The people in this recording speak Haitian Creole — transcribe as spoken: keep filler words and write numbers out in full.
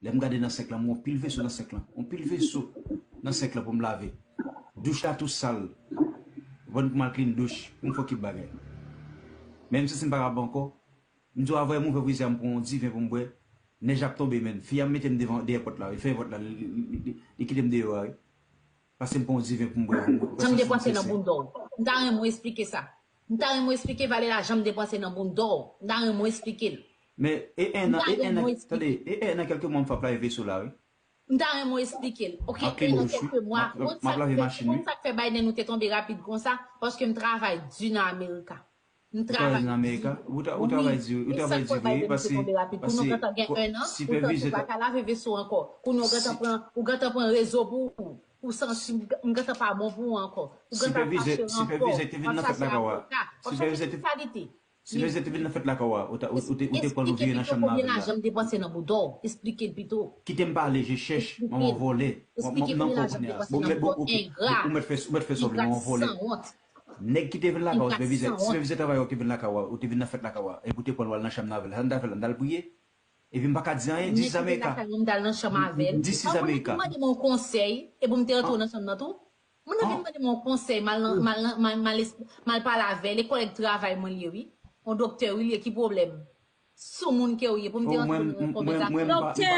Lè m gade nan senk lan, m wè yon pil veso nan senk lan. Yon pil veso nan senk lan pou m lave. Douch la tou sal. Bon, pou m al clean douch, pou m fè kip bagay. Menm si m pa kab ankò, m di w avè m ouvè frizè a, m pran yon diven pou m bwè. Nèj ap tonbe, menn. Fi a mete m devan, dèyè pòt la, wi. Fè pòt la, li, li, li, li kite m deyò a, wi. Pase m pran yon diven pou m bwè, pou m bwè. Jan m depanse nan bounda w. M ta renmen w esplike sa. M ta renmen w esplike valè lajan m depanse nan bounda w. M ta renmen w esplike l. Men, e en an, e en an, tande, e en an, kèlke mwa m fè ap lave veso la, wi. M ta renmen w esplike l. Ok, e nan kèlke mwa. M ap lave machin, wi. Konn sa k fè Biden ou te tonbe rapid konsa? Paske m travay di nan Amerika. M travay di nan Amerika. Ou travay di, ou travay di, wi, paske, paske sipèvizè ta. Ou pa ka lave veso ankò. Kounye a ou gentan pran, ou gentan pran rezo pou ou. Ou santi m gentan pa bon pou ou ankò. Ou gentan fache ankò. Sipèvizè te vin nan fèt lakay ou a. Sipèvizè te, sipèvizè te vin nan fèt lakay ou a. Ou te, ou te, ou te pran nou vire nan chanm nan avè l la. Esplike m pito konbyen lajan m depanse nan bounda w. Esplike l pito. Kite m pale, je chèch, manman vòlè. Esplike konbyen lajan m depanse nan bounda w, engra. Ou mèt fè, ou mèt fè sòble, manman vòlè. Nèg ki te vin lakay ou, sipèvizè, sipèvizè travay ou te vin lakay ou a, ou te vin nan fèt lakay ou a, epi ou te pran l w al nan chanm nan avè l. Sa n ta fè la, n t al priye? Epi m pa ka di anyen, this is America. This is America. Mande m yon konsèy, epi m te retounen nan chanm nan tou. Moun nan vin mande m yon konsèy, m al nan, m al nan, m al, m al esp-, m al pale avè l, e kòlèg travay mwen li ye, wi. Yon doktè, wi, li ye, ki pwoblèm? Sou moun ke w ye, pou m te retounen nan konvèsasyon. Doktè!